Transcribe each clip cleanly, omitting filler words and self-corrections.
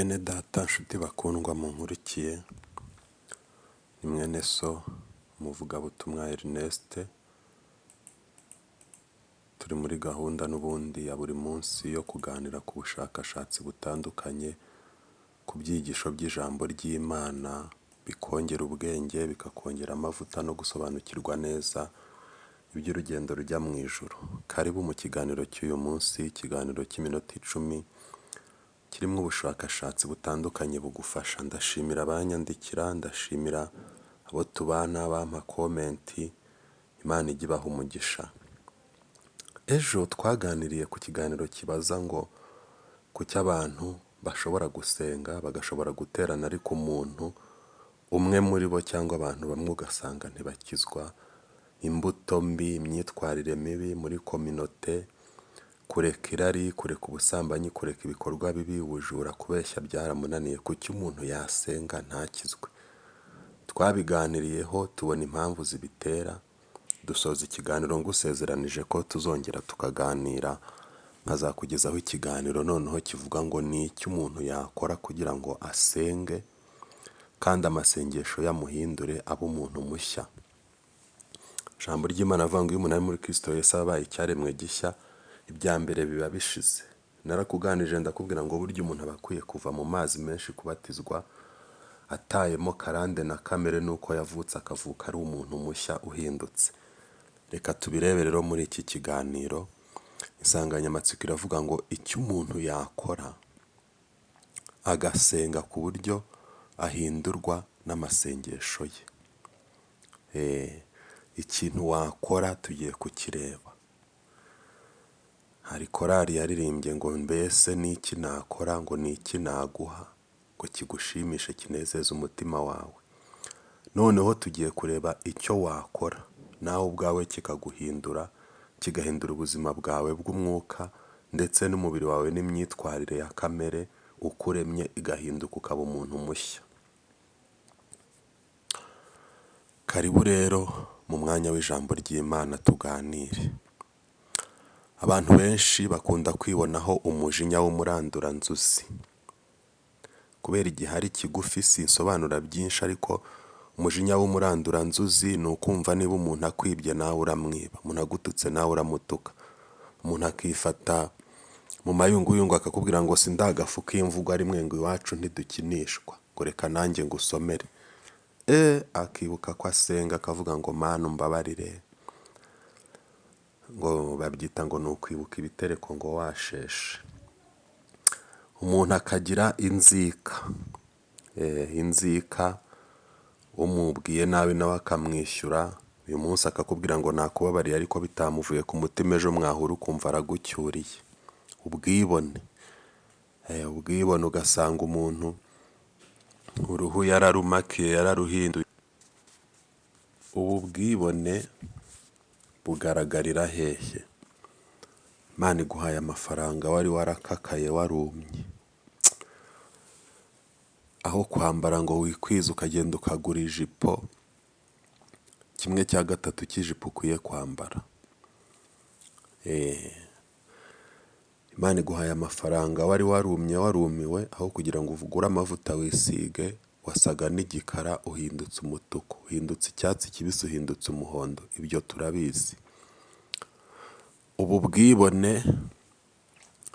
Bene data nshuti bakundwa munkurikiye, ni mwene so umuvugabutumwa Ernest, turi muri gahunda n'ubundi ya buri munsi yo kuganira ku bushakashatsi butandukanye, ku byigisho by'ijambo ry'Imana, bikongera ubwenge, bikakongera amavuta no gusobanukirwa neza iby'urugendo rujya mu ijuru. Karibu mu kiganiro cy'uyu munsi, ikiganiro cy'iminota 10, kirimo ubushakashatsi butandukanye bugufasha. Ndashimira abanyandikira, ndashimira abo tubana bampa comment, Imana ijye ibaha umugisha. Ejo twaganiriye ku kiganiro kibaza ngo kuki abantu bashobora gusenga, bagashobora guterana ariko umuntu umwe muri bo cyangwa abantu bamwe ugasanga ntibakizwa, imbuto mbi, imyitwarire mibi muri communauté, kureka irari, kureka ubusambanyi, kureka ibikorwa bibi, ubujura, kubeshya byaramunaniye, kuki umuntu yasenga ntakizwe? Twabiganiriyeho tubona impamvu zibitera, dusoza ikiganiro ngusezeranije ko tuzongera tukaganira, nkazakugezaho ikiganiro noneho kivuga ngo ni iki umuntu yakora kugira ngo asenge kandi amasengesho yamuhindure abe umuntu mushya. Ijambo ry'Imana avuga ngo iyo umuntu ari muri Kristo Yesu aba abaye icyaremwe gishya, ibya mbere biba bishize. Narakuganirije ndakubwira ngo burya umuntu aba akwiye kuva mu mazi menshi kubatizwa, atayemo karande na kamere n'uko yavutse akavuka ari umuntu mushya uhindutse. Reka tubirebe rero muri iki kiganiro, insanganyamatsiko iravuga ngo icyo umuntu yakora agasenga ku buryo ahindurwa n'amasengesho ye. Ikintu wakora tugiye kukireba. Hari korali yaririmbye ngo mbese ni iki nakora, ngo ni iki naguha ngo kigushimishe kinezeze umutima wawe. Noneho tugiye kureba icyo wakora nawe ubwawe kikaguhindura, kigahindura ubuzima bwawe bw'umwuka ndetse n'umubiri wawe n'imyitwarire ya kamere uko uremye igahinduka ukaba umuntu mushya. Karibu rero mu mwanya w'ijambo ry'Imana tuganire. Abantu benshi bakunda kwibonaho umujinya w'umuranduranzuzi. Kubera igihe ari kigufi sinsobanura byinshi ariko umujinya w'umuranduranzuzi ni ukumva niba umuntu akwibye nawe uramwiba, umuntu agututse nawe uramutuka, umuntu akifata mu mayunguyungu akakubwira ngo sindagafu k'imvugo rimwe ngo iwacu ntidukinishwa, ngo reka nanjye ngusomere. Akibuka ko asenga akavuga ngo Mana umbabarire, ngo babyita ngo ni ukwibuka ibitereko ngo washeshe. Umuntu akagira inzika, inzika umubwiye nabi nawe akamwishyura, uyu munsi akakubwira ngo nakubabariye ariko bitamuvuye ku mutima, ejo mwahura ukumva aragucyuriye. Ubwibone, ubwibone ugasanga umuntu uruhu yararumakiye yararuhinduye. Ubu bwibone bugaragarira hehe? Imana iguhaye amafaranga wari warakakaye warumye, aho kwambara ngo wikwize ukagenda ukagura ijipo, 1/3 cy'ijipo ukwiye kwambara. Imana iguhaye amafaranga wari warumye warumiwe, aho kugira ngo ugure amavuta wisige, wasaga n'igikara uhindutse umutuku, uhindutse icyatsi kibisi, uhindutse umuhondo, ibyo turabizi. Ubu bwibone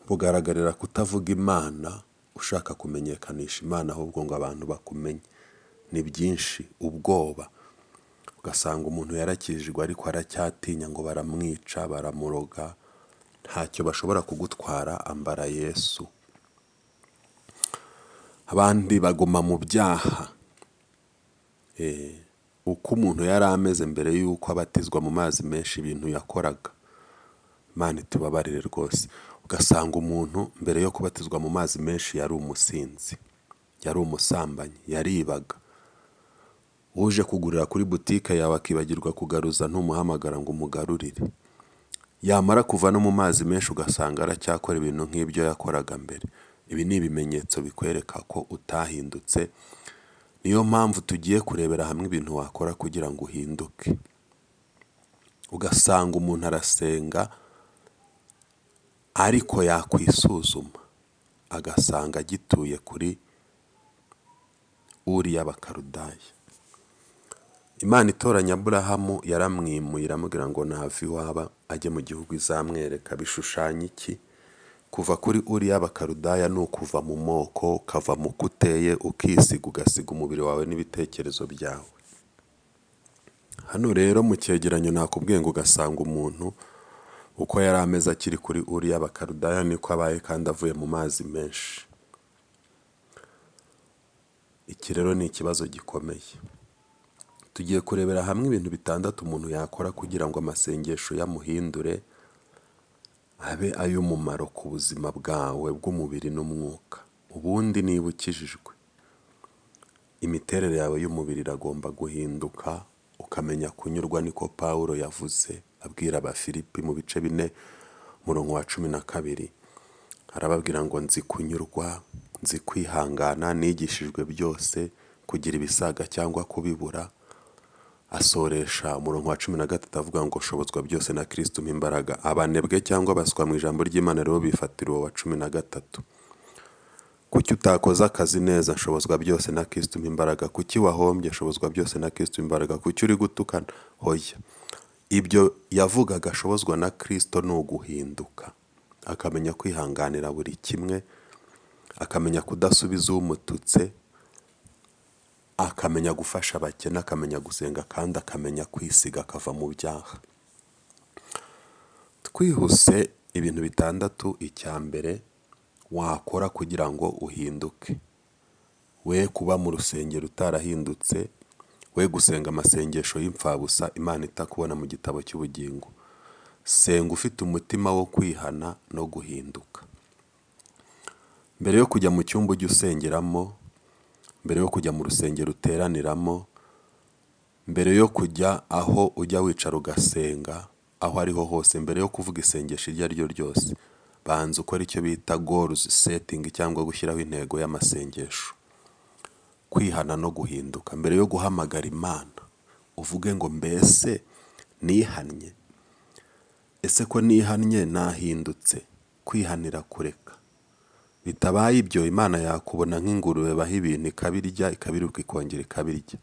bugaragarira kutavuga Imana, ushaka kumenyekanisha Imana ahubwo ngo abantu bakumenye. Ni byinshi, ubwoba, ugasanga umuntu yarakijijwe ariko aracyatinya ngo baramwica, baramuroga, ntacyo bashobora kugutwara, ambara Yesu. Abandi baguma mu byaha. Uko umuntu yari ameze mbere y'uko abatizwa mu mazi menshi, ibintu yakoraga, Imana itubabarire rwose. Ugasanga umuntu mbere yo kubatizwa mu mazi menshi yari umusinzi, yari umusambanyi, yaribaga. Uje kugurira kuri butike yawe akibagirwa kugaruza ntumuhamagara ngo umugarurire. Yamara kuva no mu mazi menshi ugasanga aracyakora ibintu nk'ibyo yakoraga mbere. Ibi ni ibimenyetso bikwereka ko utahindutse. Niyo mpamvu tugiye kurebera hamwe ibintu wakora kugira ngo uhinduke. Ugasanga umuntu arasenga ariko yakwisuzuma agasanga agituye kuri Uri y'Abakaludaya. Imana itoranya Aburahamu yaramwimuye, iramubwira ngo nava iwabo ajye mu gihugu izamwereka. Bishushanya iki? Kuva kuri Uri y'Abakaludaya ni ukuva mu moko, ukava mu ko uteye, ukisiga, ugasiga umubiri wawe n'ibitekerezo byawe. Hano rero mu cyegeranyo nakubwiye ngo ugasanga umuntu uko yari ameze akiri kuri Uri y'Abakaludaya niko abaye, kandi avuye mu mazi menshi. Iki rero ni ikibazo gikomeye. Tugiye kurebera hamwe ibintu bitandatu umuntu yakora kugira ngo amasengesho yamuhindure abe ay'umumaro ku buzima bwawe bw'umubiri n'umwuka. Ubundi niba ukijijwe, imiterere yawe y'umubiri iragomba guhinduka, ukamenya kunyurwa, niko Pawulo yavuze abwira Abafilipi mu bice 4 umurongo wa 12, arababwira ngo nzi kunyurwa, nzi kwihangana, nigishijwe byose, kugira ibisaga cyangwa kubibura. Asoresha umurongo wa 13 avuga ngo shobozwa byose na Kristo umpa imbaraga. Abanebwe cyangwa abaswa mu ijambo ry'Imana rero bifatira uwo wa 13. Kuki utakoze akazi neza? Nshobozwa byose na Kristo umpa imbaraga. Kuki wahombye? Nshobozwa byose na Kristo umpa imbaraga. Kuki uri gutukana? Hoya. Ibyo yavugaga ashobozwa na Kristo ni uguhinduka, akamenya kwihanganira buri kimwe, akamenya kudasubiza umututse, akamenya gufasha abakene, akamenya gusenga, kandi akamenya kwisiga akava mu byaha. Twihuse, ibintu bitandatu. Icya mbere wakora kugira ngo uhinduke, we kuba mu rusengero utarahindutse, we gusenga amasengesho y'imfabusa Imana itakubona mu gitabo cy'ubugingo. Senga ufite umutima wo kwihana no guhinduka. Mbere yo kujya mu cyumba ujya usengeramo, mbere yo kujya mu rusengero uteraniramo, mbere yo kujya aho ujya wicara ugasenga, aho ariho hose, mbere yo kuvuga isengesho iryo ari ryo ryose, banza ukore icyo bita goals setting cyangwa gushyiraho intego y'amasengesho. Kwihana no guhinduka. Mbere yo guhamagara Imana, uvuge ngo mbese nihannye? Ese ko nihannye nahindutse? Kwihanira kureka. Bitabaye ibyo, Imana yakubona nk'ingurube baha ibintu ikabirya, ikabiruka, ikongera ikabirya.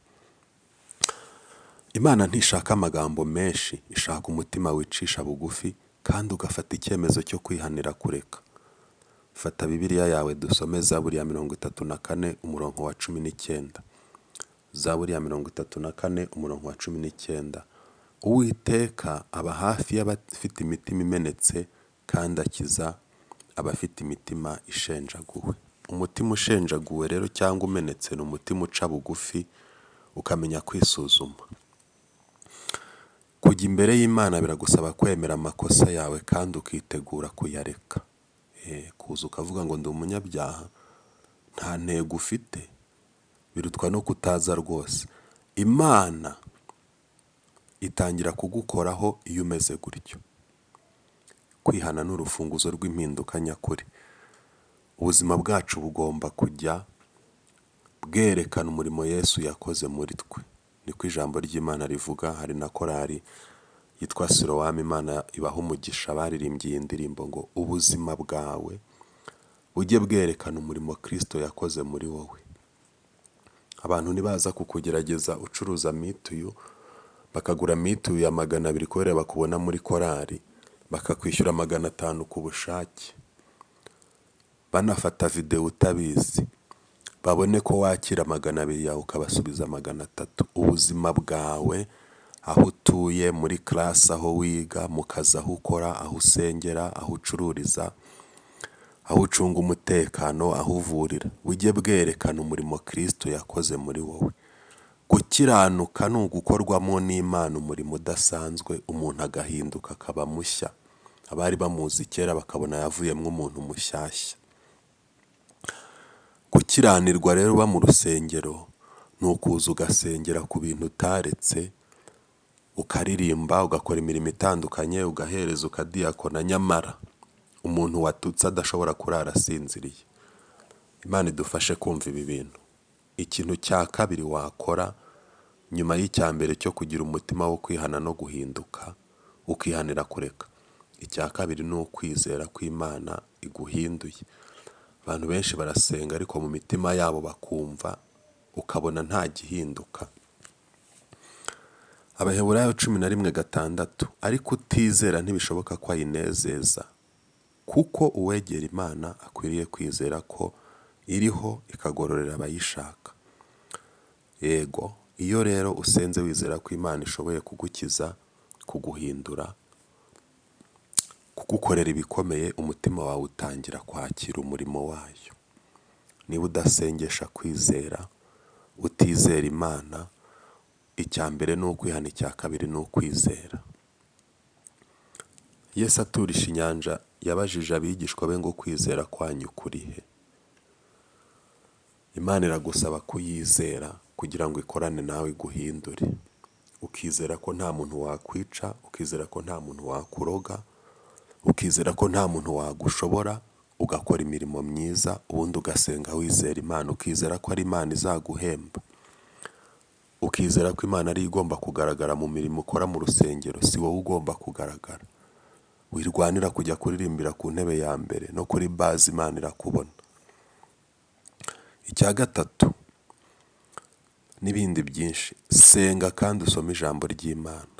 Imana ntishaka amagambo menshi, ishaka umutima wicisha bugufi kandi ugafata icyemezo cyo kwihanira kureka. Fata Bibiliya yawe dusome Zaburi ya 34 umurongo wa 19. Zaburi ya 34 umurongo wa 19. Uwiteka aba hafi y'abafite imitima imenetse, kandi akiza abafite imitima ishenjaguwe. Umutima ushenjaguwe rero cyangwa umenetse ni umutima uca bugufi, ukamenya kwisuzuma. Kujya imbere y'Imana biragusaba kwemera amakosa yawe kandi ukitegura kuyareka. Kuza ukavuga ngo ndi umunyabyaha, nta ntego ufite, birutwa no kutaza rwose. Imana itangira kugukoraho iyo umeze gutyo. Kwihana ni urufunguzo rw'impinduka nyakuri. Ubuzima bwacu bugomba kujya bwerekana umurimo Yesu yakoze muri twe, niko ijambo ry'Imana rivuga. Hari na korali yitwa Siloam, Imana ibaha umugisha, baririmbye iyi ndirimbo ngo ubuzima bwawe bujye bwerekana umurimo Kristo yakoze muri wowe. Abantu nibaza kukugerageza ucuruza mituyu, bakagura mituyu ya 200 kubera bakubona muri korali, bakakwishyura 500 ku bushake, banafata videwo utabizi, babone ko wakira 200 yawe ukabasubiza 300. Ubuzima bwawe, aho utuye, muri class aho wiga, mu kazi aho ukora, aho usengera, aho ucururiza, aho ucunga umutekano, aho uvurira, bujye bwerekana umurimo Kristo yakoze muri wowe. Gukiranuka ni ugukorwamo n'Imana umurimo udasanzwe, umuntu agahinduka akaba mushya, abari bamuzi kera bakabona yavuyemo umuntu mushyashya. Gukiranirwa rero uba mu rusengero ni ukuza ugasengera ku bintu utaretse, ukaririmba, ugakora imirimo itandukanye, ugahereza, ukadiyakona, nyamara umuntu watutse adashobora kurara asinziriye. Imana idufashe kumva ibi bintu. Ikintu cya kabiri wakora nyuma y'icya mbere cyo kugira umutima wo kwihana no guhinduka, ukihanira kureka, icya kabiri ni ukwizera ko Imana iguhinduye. Abantu benshi barasenga ariko mu mitima yabo bakumva ukabona nta gihinduka. Abaheburayo 11:6, ariko utizera ntibishoboka ko ayinezeza, kuko uwegera Imana akwiriye kwizera ko iriho ikagororera abayishaka. Yego, iyo rero usenze wizera ko Imana ishoboye kugukiza, kuguhindura, kugukorera ibikomeye, umutima wawe utangira kwakira umurimo wayo. Niba udasengesha kwizera, utizera Imana, icya mbere ni ukwihana, icya kabiri ni ukwizera. Yesu aturisha inyanja yabajije abigishwa be ngo kwizera kwanyu kuri he? Imana iragusaba kuyizera kugira ngo ikorane nawe iguhindure. Ukizera ko nta muntu wakwica, ukizera ko nta muntu wakuroga, ukizera ko nta muntu wagushobora, ugakora imirimo myiza, ubundi ugasenga wizera Imana, ukizera ko ari Imana izaguhemba. Ukizera ko Imana ariyo igomba kugaragara mu mirimo ukora mu rusengero, si wowe ugomba kugaragara. Wirwanira kujya kuririmbira ku ntebe ya mbere no kuri baze, Imana irakubona. Icya gatatu n'ibindi byinshi, senga kandi usome ijambo ry'Imana.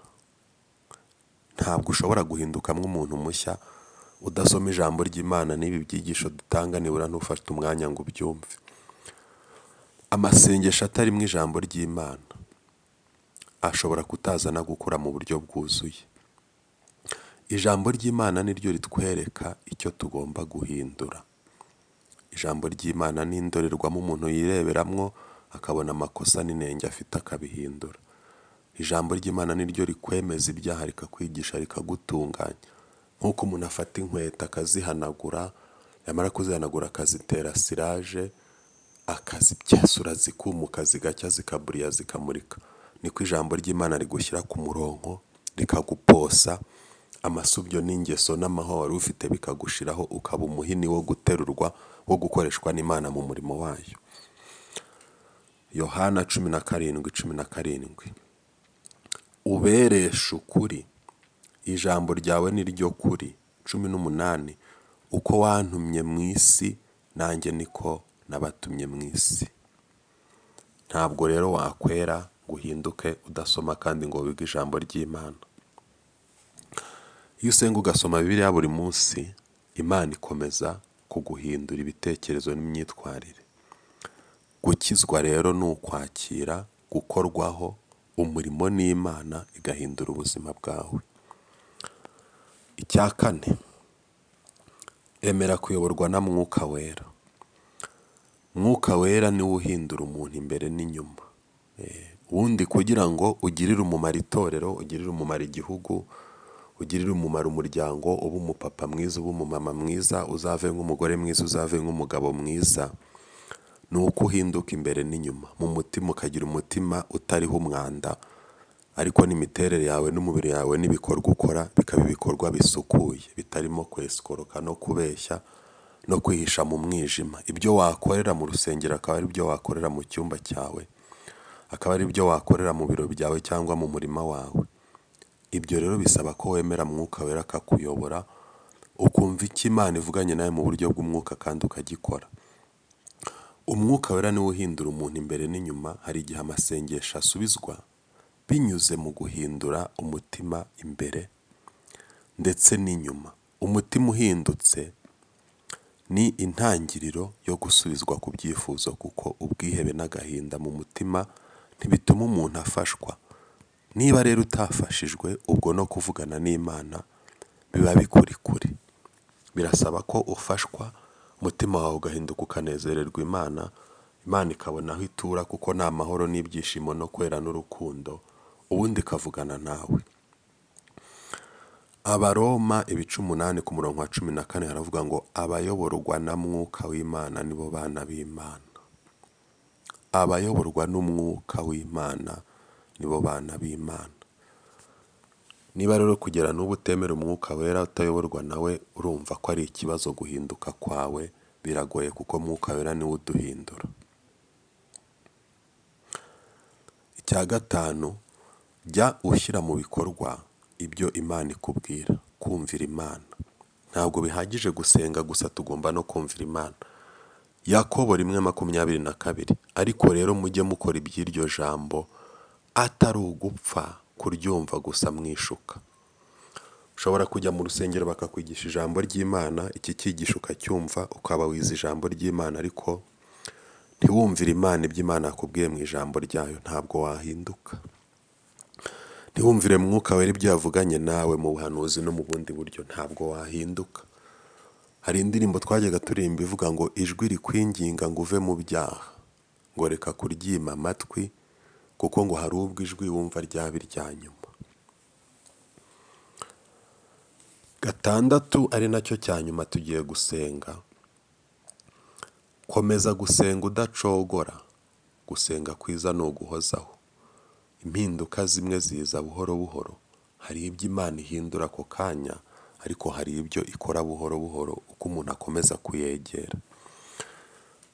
Ntabwo ushobora guhindukamo umuntu mushya udasoma ijambo ry'Imana n'ibi byigisho dutanga, nibura ntufate umwanya ngo ubyumve. Amasengesho atarimo ijambo ry'Imana ashobora kutazana gukura mu buryo bwuzuye. Ijambo ry'Imana ni ryo ritwereka icyo tugomba guhindura. Ijambo ry'Imana ni indorerwamo umuntu yireberamwo akabona amakosa n'inenge afite akabihindura. Ijambo ry'Imana ni ryo rikwemeza ibyaha, rikakwigisha, rikagutunganya. Nk'uko umuntu afata inkweto akazihanagura, yamara kuzihanagura akazitera siraje, akazibyasura zikumuka, zigacya, zikaburiya, zikamurika. Niko ijambo ry'Imana rigushyira ku murongo, rikaguposa amasubyo n'ingeso n'amahwa wari ufite bikagushiraho, ukaba umuhini wo guterurwa, wo gukoreshwa n'Imana mu murimo wayo. Yohana 17:17, ubereshe ukuri, ijambo ryawe ni ryo kuri. 18, uko wantumye mu isi nanjye niko nabatumye mu isi. Ntabwo rero wakwera ngo uhinduke udasoma kandi ngo wige ijambo ry'Imana. Iyo usenga ugasoma Bibiliya buri munsi, Imana ikomeza kuguhindura ibitekerezo n'imyitwarire. Gukizwa rero ni ukwakira gukorwaho umurimo n'Imana igahindura ubuzima bwawe. Icya kane, emera kuyoborwa na Mwuka Wera. Mwuka Wera niwe uhindura umuntu imbere n'inyuma. Ubundi kugira ngo ugirire umumaro itorero, ugirire umumaro igihugu, ugirire umumaro umuryango, ube umupapa mwiza, ube umumama mwiza, uzave nk'umugore mwiza, uzave nk'umugabo mwiza, ni uko uhinduka imbere n'inyuma. Mu mutima ukagira umutima utariho umwanda, ariko n'imiterere yawe n'umubiri yawe n'ibikorwa ukora bikaba ibikorwa bisukuye, bitarimo kwesikoroka no kubeshya no kwihisha mu mwijima. Ibyo wakorera mu rusengero akaba ari byo wakorera mu cyumba cyawe, akaba ari byo wakorera mu biro byawe cyangwa mu murima wawe. Ibyo rero bisaba ko wemera Mwuka Wera akakuyobora, ukumva icyo Imana ivuganye nawe mu buryo bw'umwuka kandi ukagikora. Umwuka Wera niwe uhindura umuntu imbere n'inyuma. Hari igihe amasengesho asubizwa binyuze mu guhindura umutima imbere ndetse n'inyuma. Umutima uhindutse ni intangiriro yo gusubizwa ku byifuzo, kuko ubwihebe n'agahinda mu mutima ntibituma umuntu afashwa. Niba rero utafashijwe, ubwo no kuvugana n'Imana biba bikuri kure. Birasaba ko ufashwa, umutima wawe ugahinduka ukanezererwa Imana, Imana ikabona aho itura, kuko ni amahoro n'ibyishimo no kwera n'urukundo, ubundi ikavugana nawe. Abaroma ibice 8 ku murongo wa 14 haravuga ngo abayoborwa na Mwuka w'Imana nibo bana b'Imana. Abayoborwa n'Umwuka w'Imana nibo bana b'Imana. Niba rero kugera n'ubu utemera Umwuka Wera, utayoborwa nawe, urumva ko ari ikibazo. Guhinduka kwawe biragoye, kuko Mwuka Wera niwe uduhindura. Icya gatanu, jya ushyira mu bikorwa ibyo Imana ikubwira. Kumvira Imana ntabwo bihagije gusenga gusa, tugomba no kumvira Imana. Yakobo 1:22, ariko rero mujye mukora iby'iryo jambo, atari ugupfa kuryumva gusa mwishuka. Ushobora kujya mu rusengero bakakwigisha ijambo ry'Imana, iki cyigisho ukacyumva, ukaba wize ijambo ry'Imana, ariko ntiwumvire Imana ibyo Imana yakubwiye mu ijambo ryayo, ntabwo wahinduka. Ntiwumvire Mwuka Wera ibyo yavuganye nawe mu buhanuzi no mu bundi buryo, ntabwo wahinduka. Hari indirimbo twajyaga turirimba ivuga ngo ijwi rikwinginga ngo uve mu byaha, ngo reka kuryima amatwi, kuko ngo hari ubwo ijwi wumva ryaba irya nyuma. 6 ari nacyo cya nyuma tugiye gusenga. Komeza gusenga udacogora. Gusenga kwiza ni uguhozaho. Impinduka zimwe ziza buhoro buhoro. Hari ibyo Imana ihindura ako kanya, ariko hari ibyo ikora buhoro buhoro uko umuntu akomeza kuyegera.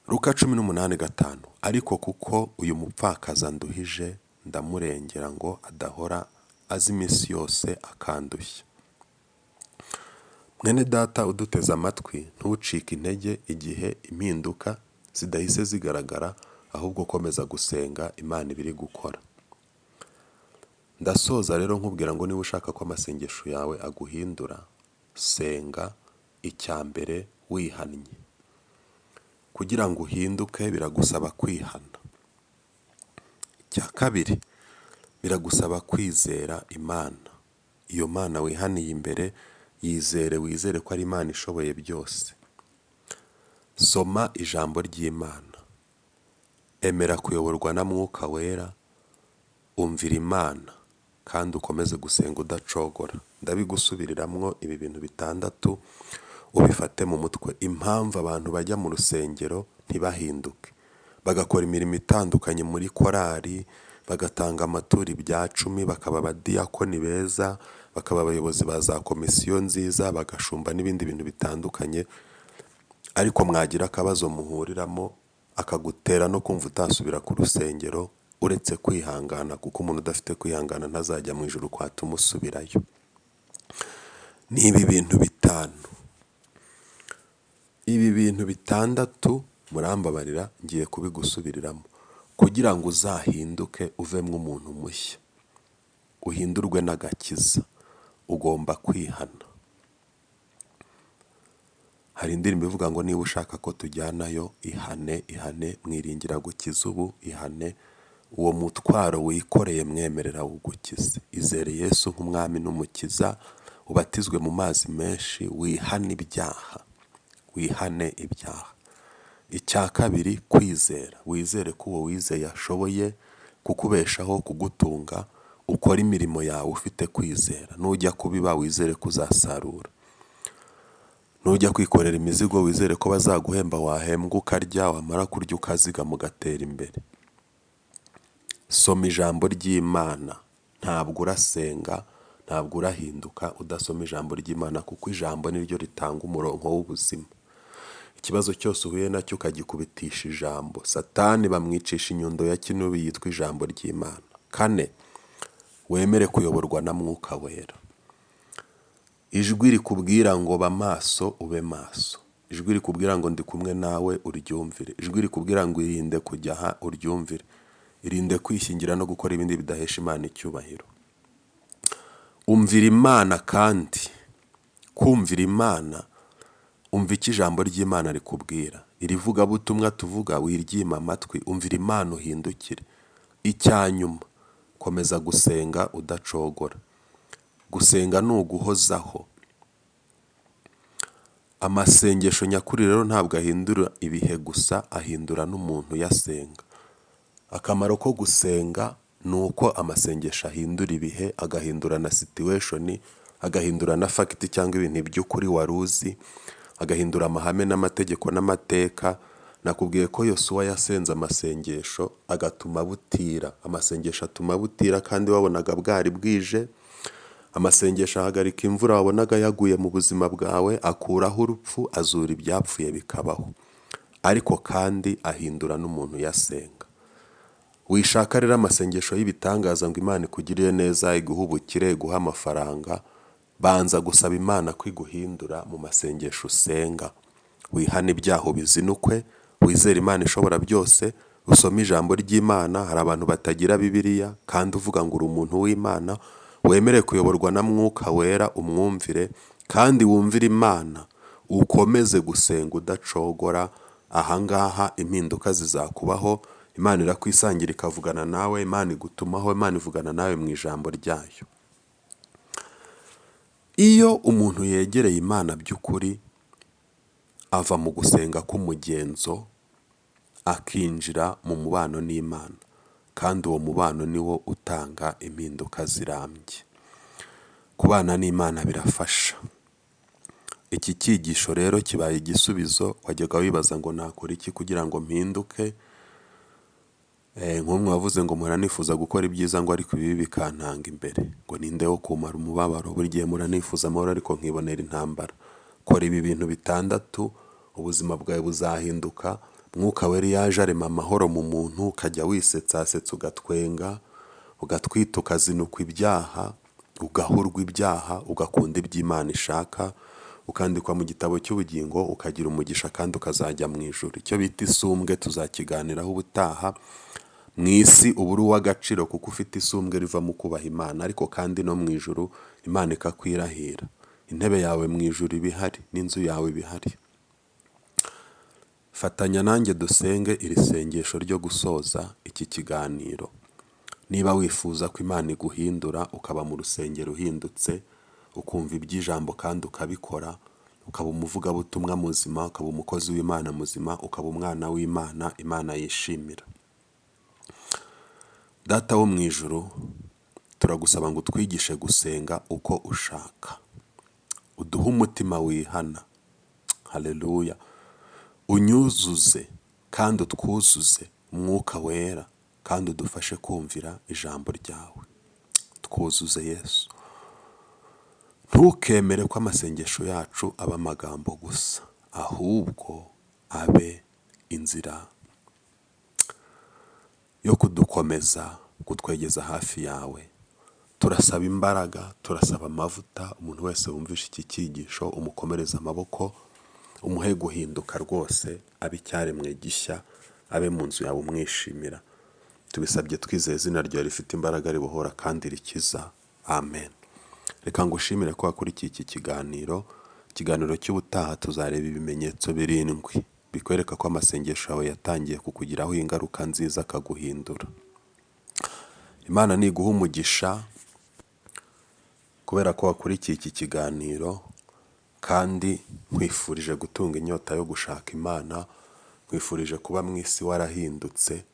Luka 18:5, ariko kuko uyu mupfakazi anduhije, ndamurengera ngo adahora azi iminsi yose akandushya. Mwene data uduteze amatwi, ntucike intege igihe impinduka zidahise zigaragara, ahubwo komeza gusenga, Imana iba iri gukora. Ndasoza rero nkubwira ngo niba ushaka ko amasengesho yawe aguhindura, senga icya mbere wihannye. Kugira ngo uhinduke biragusaba kwihana. Icya kabiri, biragusaba kwizera Imana. Iyo Mana wihaniye imbere, yizere, wizere ko ari Imana ishoboye byose. Soma ijambo ry'Imana. Emera kuyoborwa na Mwuka Wera, umvira Imana kandi ukomeze gusenga udacogora. Ndabigusubiriramwo ibi bintu 6 ubifate mu mutwe. Impamvu abantu bajya mu rusengero ntibahinduke, bagakora imirimo itandukanye muri korali, bagatanga amaturo ibya 10, bakaba abadiyakoni beza, bakaba abayobozi ba za komisiyo nziza, bagashumba n'ibindi bintu bitandukanye, ariko mwagira akabazo muhuriramo akagutera no kumva utasubira ku rusengero, uretse kwihangana, kuko umuntu udafite kwihangana ntazajya mu ijuru kwatuma usubirayo. Ni ibi bintu 5. Ibi bintu 6 murambabarira ngiye kubigusubiriramo kugira ngo uzahinduke uvemo umuntu mushya, uhindurwe n'agakiza, ugomba kwihana. Hari indirimbo ivuga ngo niba ushaka ko tujyanayo, ihane, ihane, mwiringira gukiza ubu, ihane, uwo mutwaro wikoreye mwemerera ugukize. Izere Yesu nk'umwami n'umukiza, ubatizwe mu mazi menshi, wihane ibyaha, wihane ibyaha. Icya kabiri, kwizera. Wizere ko uwo wizeye ashoboye kukubeshaho, kugutunga, ukora imirimo yawe ufite kwizera. Nujya kubiba wizere ko uzasarura. Nujya kwikorera imizigo wizere ko bazaguhemba, wahembwa ukarya, wamara kurya ukazigama ugatera imbere. Soma ijambo ry'Imana. Ntabwo urasenga, ntabwo urahinduka udasoma ijambo ry'Imana, kuko ijambo niryo ritanga umurongo w'ubuzima. Ikibazo cyose uhuye nacyo ukagikubitisha ijambo. Satani bamwicisha inyundo ya kinubi yitwa ijambo ry'Imana. 4, wemere kuyoborwa na Mwuka Wera. Ijwi rikubwira ngo ba maso ube maso. Ijwi rikubwira ngo ndi kumwe nawe uryumvire. Ijwi rikubwira ngo irinde kujya aha uryumvire. Irinde kwishingira no gukora ibindi bidahesha Imana icyubahiro. Umvira Imana, kandi kumvira Imana, umva icyo ijambo ry'Imana rikubwira. Iri vugabutumwa tuvuga wiryima amatwi, umvira Imana uhindukire. Icya nyuma, komeza gusenga udacogora. Gusenga ni uguhozaho. Amasengesho nyakuri rero ntabwo ahindura ibihe gusa, ahindura n'umuntu uyasenga. Akamaro ko gusenga ni uko amasengesho ahindura ibihe, agahindura na situation, agahindura na fact cyangwa ibintu by'ukuri wari uzi, agahindura amahame n'amategeko n'amateka. Nakubwiye ko Yosuwa yasenze amasengesho agatuma butira. Amasengesho atuma butira kandi wabonaga bwari bwije. Amasengesho ahagarika imvura wabonaga yaguye mu buzima bwawe, akuraho urupfu, azura ibyapfuye bikabaho. Ariko kandi ahindura n'umuntu uyasenga. Wishaka rero amasengesho y'ibitangaza ngo Imana ikugirire neza, iguhe ubukire, iguhe amafaranga, banza gusaba Imana ko iguhindura mu masengesho usenga. Wihane ibyaha ubizinukwe, Wizere Imana ishobora byose, usome ijambo ry'Imana. Hari abantu batagira Bibiliya kandi uvuga ngo uri umuntu w'Imana. Wemere kuyoborwa na Mwuka Wera, umwumvire kandi wumvire Imana, ukomeze gusenga udacogora. Ahangaha impinduka zizakubaho. Imana irakwisangira ikavugana nawe, Imana igutumaho, Imana ivugana nawe mu ijambo ryayo. Iyo umuntu yegereye Imana by'ukuri, ava mu gusenga k'umugenzo akinjira mu mubano n'Imana, kandi uwo mubano ni wo utanga impinduka zirambye. Kubana n'Imana birafasha. Iki cyigisho rero kibaye igisubizo. Wajyaga wibaza ngo nakora iki kugira ngo mpinduke? Nk'umwe wavuze ngo mpora nifuza gukora ibyiza, ngo ariko ibibi bikantanga imbere, ngo ninde wo kumara umubabaro? Buri gihe mpora nifuza amahoro ariko nkibonera intambara. Kora ibi bintu bitandatu, ubuzima bwawe buzahinduka. Mwuka Wera yaje arema amahoro mu muntu, ukajya wisetsasetsa, ugatwenga, ugatwita, ukazinukwa ibyaha, ugahurwa ibyaha, ugakunda iby'Imana ishaka, ukandikwa mu gitabo cy'ubugingo, ukagira umugisha kandi ukazajya mu ijuru. Icyo bita isumbwe tuzakiganiraho ubutaha. Mu isi uba uri uw'agaciro kuko ufite isumbwe riva mu kubaha Imana, ariko kandi no mu ijuru Imana ikakwirahira. Intebe yawe mu ijuru iba ihari, n'inzu yawe iba ihari. Fatanya nanjye dusenge iri sengesho ryo gusoza iki kiganiro. Niba wifuza ko Imana iguhindura, ukaba mu rusengero uhindutse, ukumva iby'ijambo kandi ukabikora, ukaba umuvugabutumwa muzima, ukaba umukozi w'Imana muzima, ukaba umwana w'Imana Imana yishimira. Data wo mu ijuru, turagusaba ngo utwigishe gusenga uko ushaka, uduhe umutima wihana. Haleluya. Unyuzuze kandi utwuzuze Umwuka Wera, kandi udufashe kumvira ijambo ryawe. Twuzuze Yesu. Ntukemere ko amasengesho yacu aba amagambo gusa, ahubwo abe inzira yo kudukomeza, kutwegeza hafi yawe. Turasaba imbaraga, turasaba amavuta. Umuntu wese wumvishe iki cyigisho, umukomereze amaboko, umuhe guhinduka rwose, abe icyaremwe gishya, abe mu nzu yawe umwishimira. Tubisabye twizeye izina ryawe rifite imbaraga ribohora kandi rikiza. Amen. Reka ngushimire ko wakurikiye iki kiganiro. Ikiganiro cy'ubutaha tuzareba ibimenyetso 7 bikwereka ko amasengesho yawe yatangiye kukugiraho ingaruka nziza, akaguhindura. Imana niguha umugisha kubera ko wakurikiye iki kiganiro, kandi nkwifurije gutunga inyota yo gushaka Imana, nkwifurije kuba mu isi warahindutse,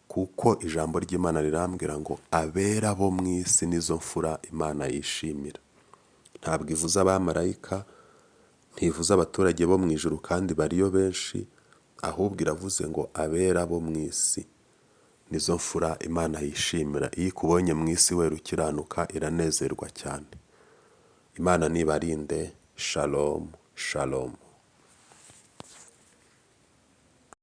kuko ijambo ry'Imana rirambwira ngo abera bo mu isi nizo mfura Imana yishimira. Ntabwo ivuze abamarayika, ntivuze abaturage bo mu ijuru kandi bariyo benshi, ahubwo iravuze ngo abera bo mu isi nizo mfura Imana yishimira. Iyo ikubonye mu isi wera ukiranuka, iranezerwa cyane. Imana nibarinde. Shalom, shalom.